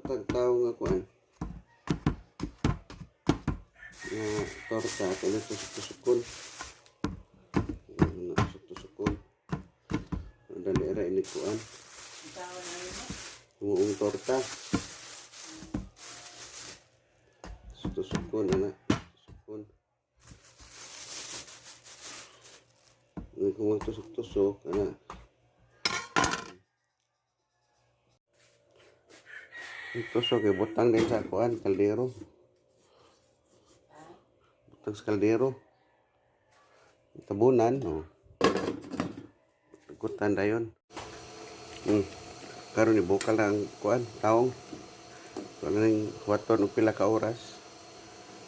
Tag tao nga kuan. Nga torta ato na tusok-tusokon. Ano na tusok-tusokon. Dali ra ini kuan. Tao na yun mo. Tumuong torta. Tusok-tusokon ana. Tusokon. Hindi ko magtusok-tusok ana. Tusok ibutang din sa kuan kaldero. Butang sa kaldero. Tabunan, oh. Tugutan dayon. Karon ibukal na ang kuan, taong. Kuan na ning huwaton og pila ka oras.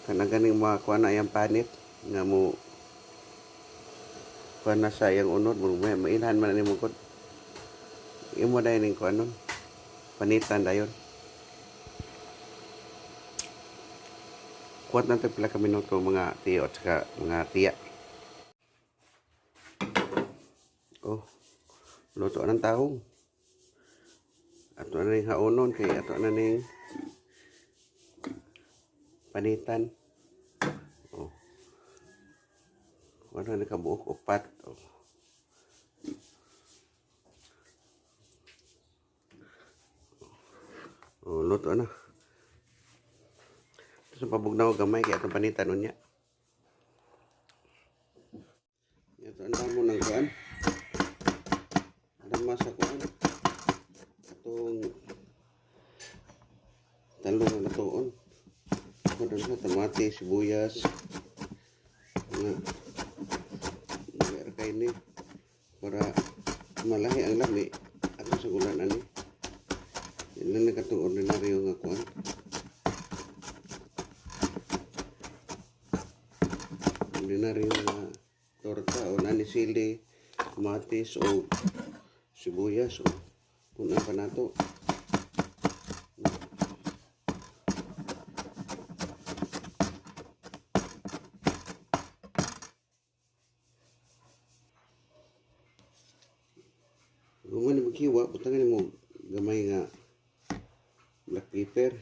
Kana ganing mga kuan na iyang panit nga mo kuan na sa iyang unod mo mailhan man ani mo gud. Imo dayon ning kuan nun. Panitan dayon. Kuat na pila ka minuto, mga tiyo at saka mga tiya. Oh, luto ng tahong. Ato na ning haonon kay ato na ning panitan. Oh. Wala na kabuok, upat. Oh. Oh, luto na. Tapos pabugnaw gamay kay atong panitan unya. Ito ang damo ng kuan. Dama sa kuan. Atong talong nga natuon. Kuan na tamate, sibuyas. Nga. Dili kay ni para malahi ang lami ato sa gulan ani. Yan lang na katong ordinaryo nga kuan. Ordinaryo nga torta o nani sili, kamatis o sibuyas o kunan pa nato. Kung man maghiwa, butangan mo gamay nga black pepper.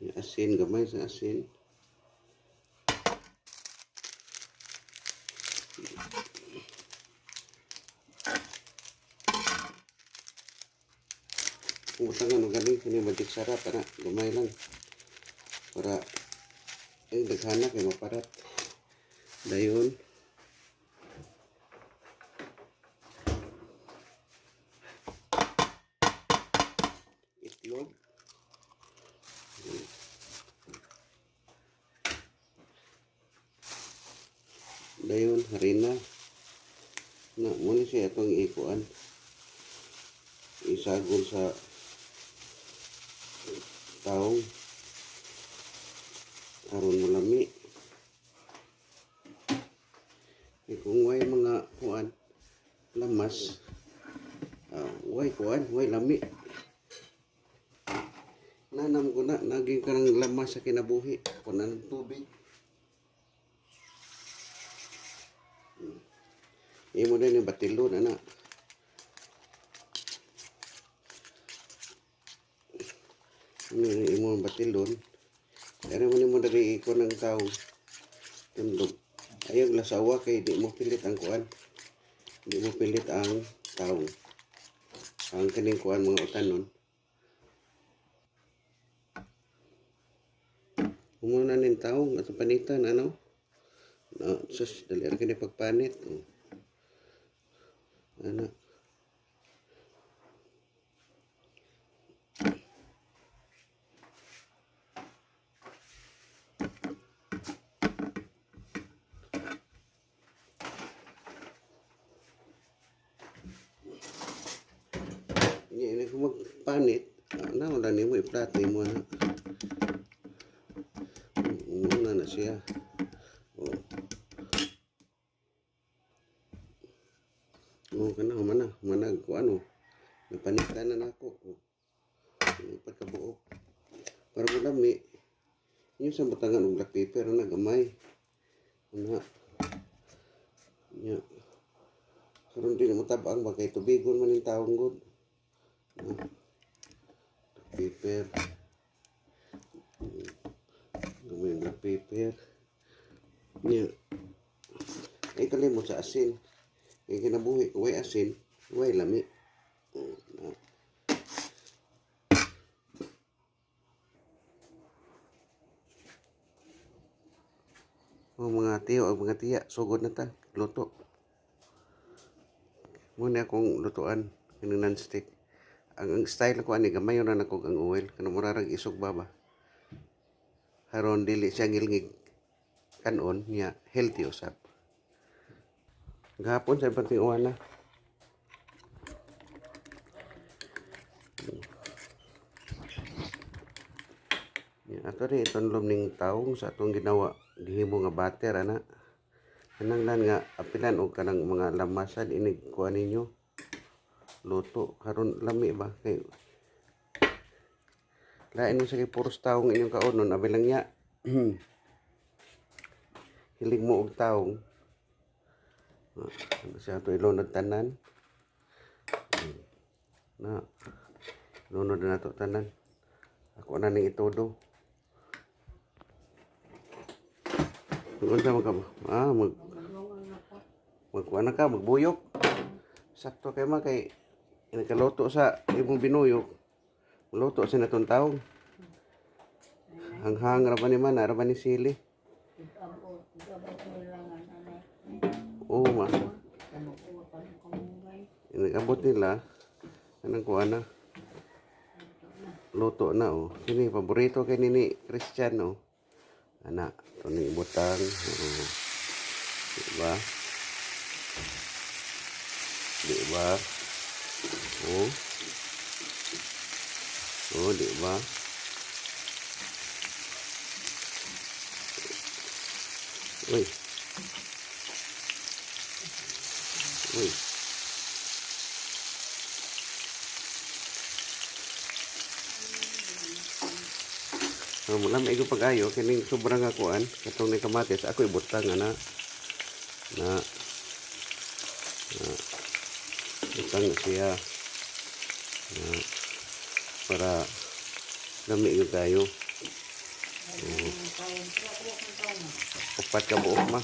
Yung asin, gamay sa asin. Kung butangan mo galing, kini magic sarap, ana, gamay lang. Para, eh, daghana kay maparat. Dayon. Itlog. Dayon, harina. Na, muna siya itong ikuan. Isagol sa taong. Aron mo lami. Eh, kung way mga kuan, lamas, way kuan, way lami. Nanam ko na, naging ka ng lamas sa kinabuhi. Ako na ng tubig. Imo din yung batilon, ana. Ano yung imo ang batilon? Pero mo nimo dali iko ng tao. Tundog. Ayaw lasawa kay di mo pilit ang kuan. Di mo pilit ang tao. Ang kaning kuan mga utanon. Umuna ning taong atong panitan ano? Na, sus, dali ra kini pagpanit. Oh. Ana. Ini ini kung magpanit, na wala nimo iplato mo na. Umuna na siya. Oh. Oh, kana humana, humana ko ano. Napanitan na nako. Oh. Pagkabuok. Para mo lami. Yung sa batangan og black pepper na gamay. Ana. Nya. Karon di mo tabang ba kay tubigon man ning taong gud. pepper. Gamay black pepper. Nya. Ay kalimot sa asin. Kay kinabuhi ko way asin, way lami. Oh, na. Oh, mga tiyo o mga tiya, sugod na ta, luto. Muna akong lutuan kining non-stick. Ang style ko ani gamay ra nako ang oil kanang mura rag isog baba. Haron dili siya ngilngig kanon niya, healthy usab. Gahapon sa perting uwan na. Ya, ato rin itunlom ning taong sa atong ginawa gihimo nga butter ana. Kanang nga apilan og kanang mga lamasan inig kuan ninyo. Luto karon lami ba kay lain mo sa kay puros taong inyong kaonon abi lang nya. Hilig mo og taong. Ah, siya ato ilunod tanan. Na. Lunod na nato tanan. Ako na ning itudo. Unsa man ka ba? Ah, magkuan na ka, magbuyok. Sakto kay ma kay nagkaluto sa imong binuyok. Luto sa natong taong. Hanghang ra ba ni man, ra ba ni sili? Oo ma. Nag-abot nila. Anong kuan na? Luto na oh. Kini paborito kay nini Christian oh. Ana, ito ni butang. Oh. Diba? Diba? Oh. Oh, diba? Uy. Uy. So, mula may pag-ayo, kining sobrang akuan, katong ni kamatis, ako ibutang, ana. Na. Na. Butang na siya. Na. Para lami yung kayo. Upat ka buok ma.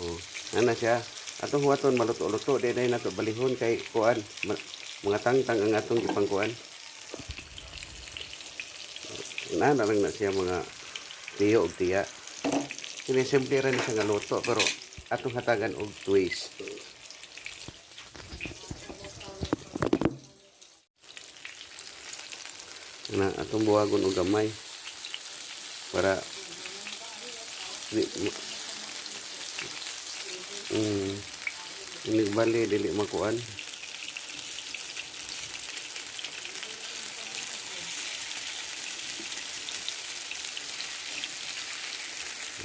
Oh. Ana siya. Atong huwaton maluto-luto di na nato balihon kay kuan mga tangtang ang atong gipangkuan. Na na lang na siya mga tiyo og tiya. Kini simple ra ni siya nga luto pero atong hatagan og twist. Na atong buwagon og gamay para di bali dili makuan.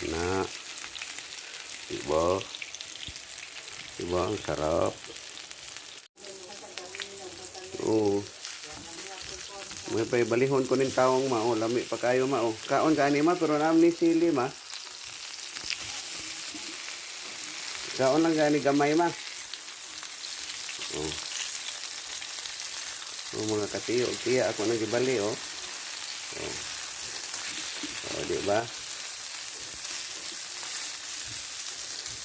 Na. Diba? Diba? Ang sarap. Oo. May pay balihon ko ning taong mao, lami pa kayo mao. Kaon ka ani ma pero naam ni sili ma. Kaon lang gani gamay ma. Oh. Oh, mga katiyo, tiya ako nang gibali oh. Oh. Oh, di ba?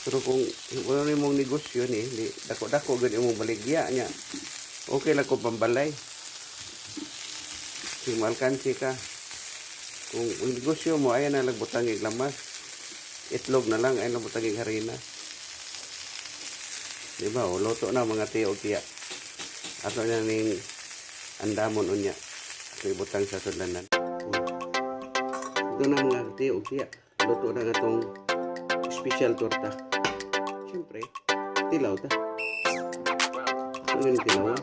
Pero kung wala na mong negosyo ni, di, dako-dako gud imong baligya niya. Okay lang ko pambalay. Kung maalkansi ka. Kung ang negosyo mo, ayan na lang butang lamas. Itlog na lang, ayan lang butang harina. Di ba? O, luto na mga tiyo tiya. Ato na ning andamon unya. Ato ibutang sa sudlanan. Ito na mga tiyo tiya. Luto na nga tong special torta. Siyempre, tilaw ta. Ano yung tilaw?